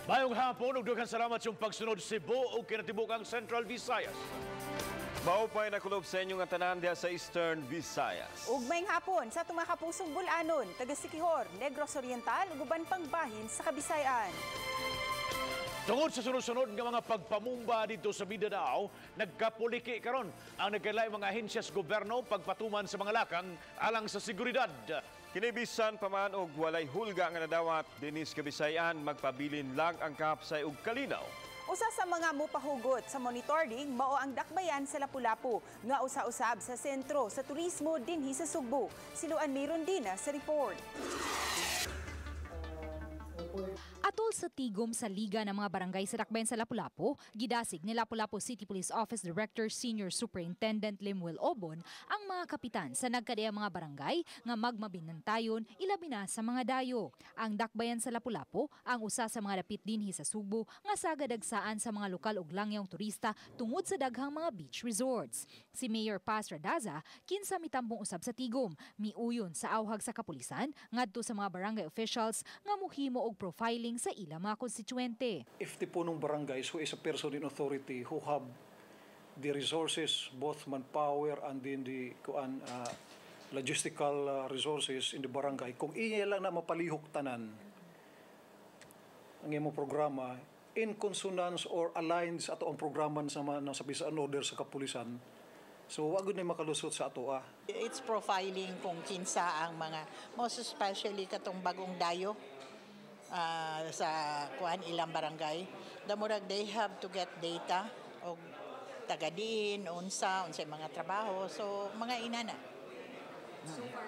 Maayong hapon ug daghang salamat sa pagsunod, Cebu ug kinatibukang Central Visayas. Maupay na kulob sa inyong tanan diha sa Eastern Visayas. Ug maayong hapon sa atong mga kapusong Bulanon, taga Siquijor, Negros Oriental ug uban pang bahin sa Kabisayan. Tungod sa sunod-sunod nga mga pagpamumba dito sa Mindanao, nagkapuliki karon ang nagkalaing mga ahensya sa gobyerno pagpatuman sa mga lakang alang sa seguridad. Kini bisan pa man og walay hulga nga nadawat dinhi sa Kabisayan, magpabilin lang ang kahapsay ug kalinaw. Usa sa mga mupahugot sa monitoring mao ang dakbayan sa Lapu-Lapu nga usa-usab sa sentro sa turismo dinhi sa Sugbo. Si Luan Mirondina sa report. Atol sa tigom sa Liga ng mga Barangay sa Dakbayan sa Lapu-Lapu, gidasig ni Lapu-Lapu City Police Office Director Senior Superintendent Lemuel Obon ang mga kapitan sa nagkadiyang mga barangay nga magmabinantayon, ilabi na sa mga dayo. Ang Dakbayan sa Lapu-Lapu ang usa sa mga dapit dinhi sa Sugbo nga sagadagsaan sa mga lokal ug langyong turista tungod sa daghang mga beach resorts. Si Mayor Paz Radaza, kinsa mitambong usab sa tigom, miuyon sa awhag sa kapulisan ngadto sa mga barangay officials nga muhimo og profiling sa ilang mga konstituente. If the punong barangays, who is a person in authority who have the resources, both manpower and then the kuan logistical resources in the barangay, kung iya lang na mapalihok tanan ang imo programa in consonance or aligned sa ato ang programa sa peace and order sa kapulisan, so wa gud na makalusot sa ato ah. It's profiling kung kinsa ang mga, most especially katong bagong dayo sa kuan ilang barangay. Damurag they have to get data og taga diin, unsa, unsay mga trabaho. So mga inana. So far,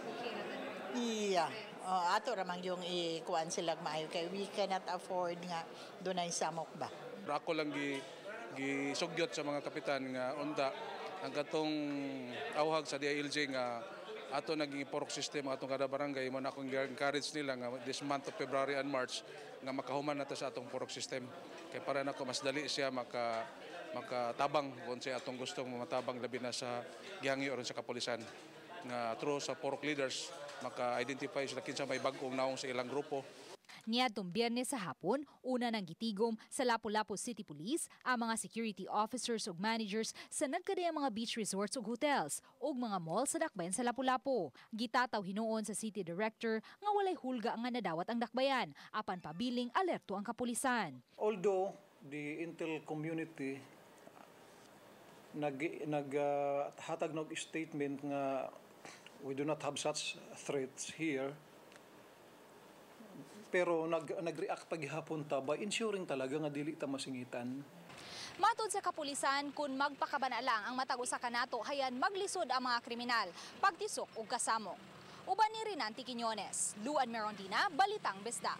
okay na? Yeah. Oh, ato ramang yung ikuan sila maayo kay we cannot afford nga dunay samok ba. Pero ako lang gi gisugyot sa mga kapitan nga unta ang katong awhag sa DILG nga ato naging purok system atong kada barangay, mo na akong encourage nila nga this month of February and March nga makahuman na ta sa atong purok system kay para nako mas dali siya makatabang kung siya atong gustong matabang, labi na sa gihangyo ron sa kapulisan nga through sa purok leaders maka-identify sila kinsa may bag-ong naong sa ilang grupo. Niadtong Biyernes sa hapon, una nang gitigom sa Lapu-Lapu City Police ang mga security officers ug managers sa nagkadiyang mga beach resorts ug hotels ug mga mall sa dakbayan sa Lapu-Lapu. Gitataw hinuon sa City Director nga walay hulga nga nadawat ang dakbayan apan pabiling alerto ang kapulisan. Although the intel community nag nag hatag nog statement nga we do not have such threats here, pero nag-react paghapon ta by ensuring talaga nga dili ta masingitan. Matod sa kapulisan, kung magpakabana lang ang matag usa kanato, hayan maglisod ang mga kriminal pagtisok og kasamok. Uban ni Rinanti Quiñones, Luan Merondina, Balitang Bisdak.